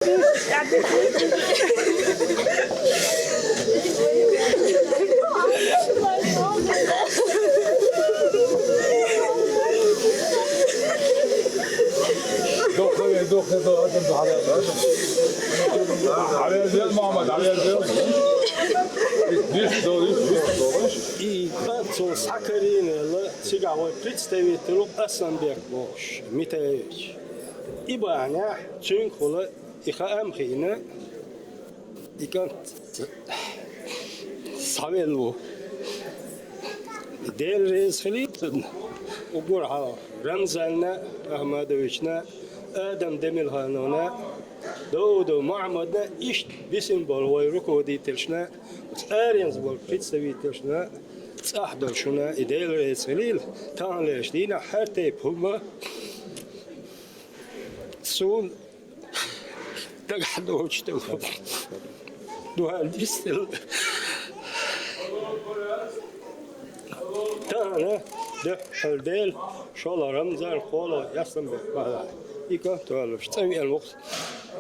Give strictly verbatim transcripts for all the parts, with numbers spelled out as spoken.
Дохлый, дохлый, дохлый, дохлый. Аберзел, Мухаммад, аберзел. Диш, диш, диш, диш. И кӀант цунна схьакарийна аьлла, цигахь вай представитель ву Асланбек бохуш, Митаевич. И бахьанехь цуьнгахула и хаам хиъна, и кӀант схьавелла ву. Дела реза хилийта цунна. Уггар хьалха Рамзанна Ахмадовична, Адам Демилхановна, Даудов Мухьаммадна, иштта бисина болу вай руководительшна, оцу аренца болу представительшна, цӀахь долу шуна и Дела реза хилийла, таханлерчу дийнахь хӀара тайпа хӀума суна дагахь доцуш делла. Дуьхьал дистелла. Тахана, дуьххьара Дела, шолгӀа Рамзан, кхоалгӀа Асланбек бахьана. И кӀант а валуш, цӀа веана ву-кх.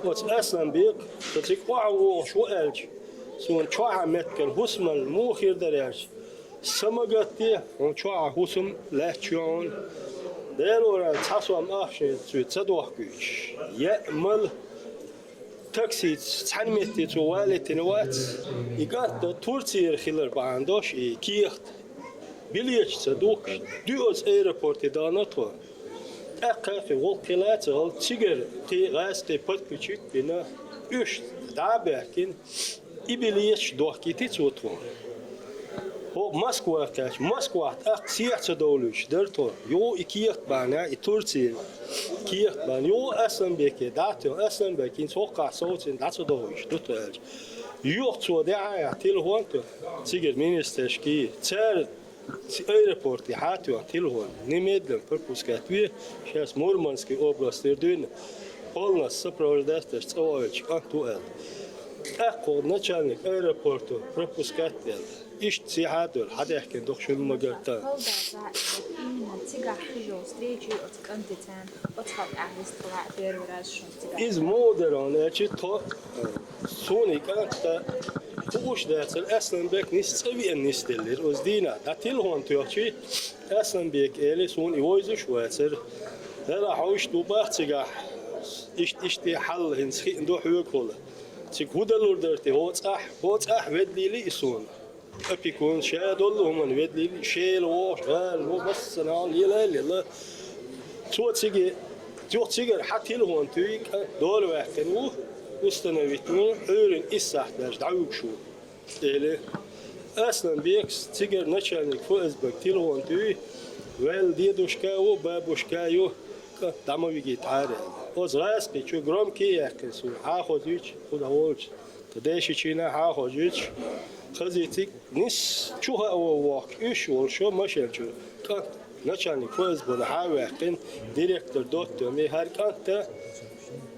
Оцу Асланбека, со цига охьавогӀуш ву аьлча, суна чохь а меттигера хӀусамалла муха хир дара аьлча, са ма гатде, хьуна чохь а хӀусам лаьтташ ю хьуна. Делора цхьа сом ахча цуьнан ца дохкуьйтуш, яа, мала, таксица цхьана метте цо валийтина вац. И кӀант а Турцера хилар бахьана долуш и кехат. Билеташ ца духкуш, дуьххьара аэропорте дахана тхо. ТӀаккха кхин гӀуллакх хилла ца хилла, цигара кхин гӀазкхий подключить а бина, уьш дӀа а баьхкина, и билеташ дохкийти цо тхуна. ХӀокху Москва кхаьчча, Москвахь тӀаккха сехьа ца довлуьйтуш дара тхо. Юха и кехат бахьана, и Турцера кехат бахьана, юха Асланбеке дӀа а тоьхна, Асланбек хӀинца хӀокхахь совцийна дӀа ца дохуьйтуш ду тхо аьлча. Юха цо дӀа а яьхна телефон тоьхна, цигара министрашкий, цара Ци-, аэропорте хьа а тоьхна телефон, немедленно пропускать ве, сейчас Мурманский областера дуьйна, полностью сопровождать деш цӀа вахийтуш кӀант ву аьлла. ТӀаккха ву начальник аэропорта пропускать аьлла. Иштта ци хьа а дуьйла, хьадаьхкина ду-кх шуна ма-гарра. Халдаза, вот именно цигахь хьажо встреча оцу кӀантаца, оцу хьал тӀехь вистхила первый раз шуна цигахь. Иза муха дара хьуна аьлча, тхо, э, Суна и кӀант а хууш дацара, Асланбек нис цӀа веана нисделлера оцу дийнахь. ДӀа телефон тоьхчий, Асланбека элира, суна и вовзаш вацара. Дала хьовш ду бах цигахь, иштта, иштта хьал хӀинца хиъна ду хьоьгахула. Цига хӀун далур дара те, хӀо цӀахь, хӀо цӀахь ведлийли и суна. Опекун ша долу хӀуманна ведлийла, шела вогӀуш, гӀала ву, массанхьа лела а лела. Цо цига, цо цигара хьан телефон туьйкъа, дола ваьккхина ву, установить ву, Ӏуьйранна исс сахьт даьлча дӀавуьгуш ву, элира. Асланбекас цигара начальник ФСБ-га телефон туьй, ваьлла дедушка ву, бабушка ю, кӀант дӀа ма вигийтахьара аьлла. Оцу гӀазкхичо громкий а яьккхина суна, хьан а хозуьйтуш, кху дӀаволчу. Тхан дешичийна хьан а хозуьйтуш, хазийтиг нис чу хаа ван вохкуш, уьш волуш машен чу кӀант начальник ФСБ-на хьан а ваьккхина, директор доттаме, хӀара кӀанта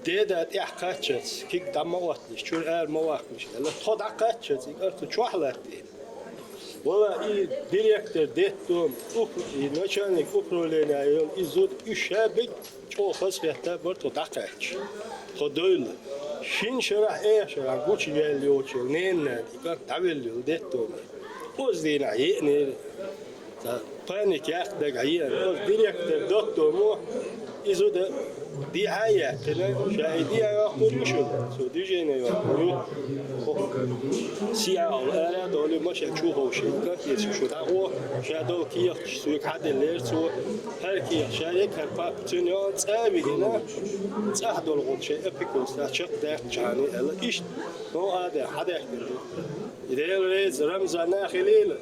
деда тӀехь кхаччалц, киг дӀа ма отталаш, чуьра ара ма ваккхалаш аьлла, тхо дӀакхаччалц и кӀант чохь латтий. Вала и директор деттам, уп-, и начальник управления йолу и зуда, уьш ша бегг чӀогӀа хазахетта бара тхо дӀакхаьчча. Тхо девлла. Шина шарахь, эха шарахь гучу яьлла йолчу ненан нана и кӀант дӀавелла йолу деттаме. Оцу дийнахь еънера. Ца, паника яккха дагахь еана. Оцу директор доттамо и зуда дехьа а яьккхина, ша и дехьа йоккхур ю шуна, цо движение йоккхур ю. Сиа ара а долу машен чу ховшийна, кантица шу дӀагӀо, ша долу кехаташ соьга хьаделлера цо, хӀара кехат ша яга, хӀара папка цуьнан йогӀу, цӀа а вигина, цӀахь долу гӀуллакх шайн опекунствехь чекхдаьккхачхьана аьлла, иштта, но а даьхьа, хьадаьхкина ду. И Дела реза Рамзанна а хилийла,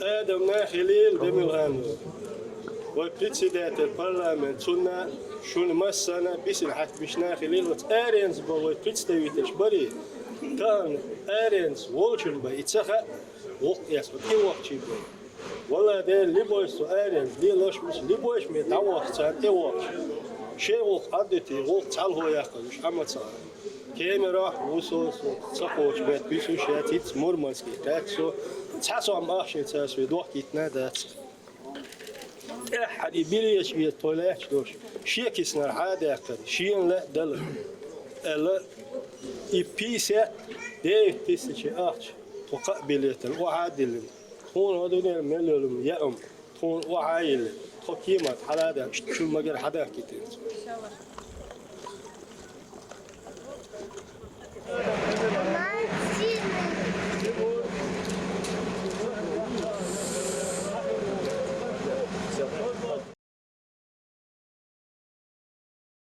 Адамна а хилийла, Демилханова. Вай председатель парламент, цунна, шуна массарна, бисина хьаьтта бишна а хилийла, оцу аренца болу вай представительш барий, тахана аренца волчун бай, и ца хаьа, воккха эс ван тӀе вахчий бай. Валла Дела, либойс цу аренца лелаш вуш, либойш ме дӀавахча царна тӀе вахча. Шен гӀуллакх Ӏаддуьтий, гӀуллакх цхьалхо яккха вуш Ӏама ца хаьа. Кемерахь ву со, со ца кхочу бетта буьсуш яц, хӀинца Мурманский кхаьчча со, цхьа сом ахча цара соьга дохкийтина а дац. ТӀаьххьара и билеташ веза тхо лаьтташ долуш, шен киснара хьа а даьккхина, шена лаьа дала. Аьлла, и пятьдесят девять тысяч ахча тхо кхаа билетал охьа а диллина. Тхуна гӀо дуьнен мел йолу яам тхуна охьа а йиллина. Тхо кемат хьала а даьлла, иштта чу магар хьадахкийтина.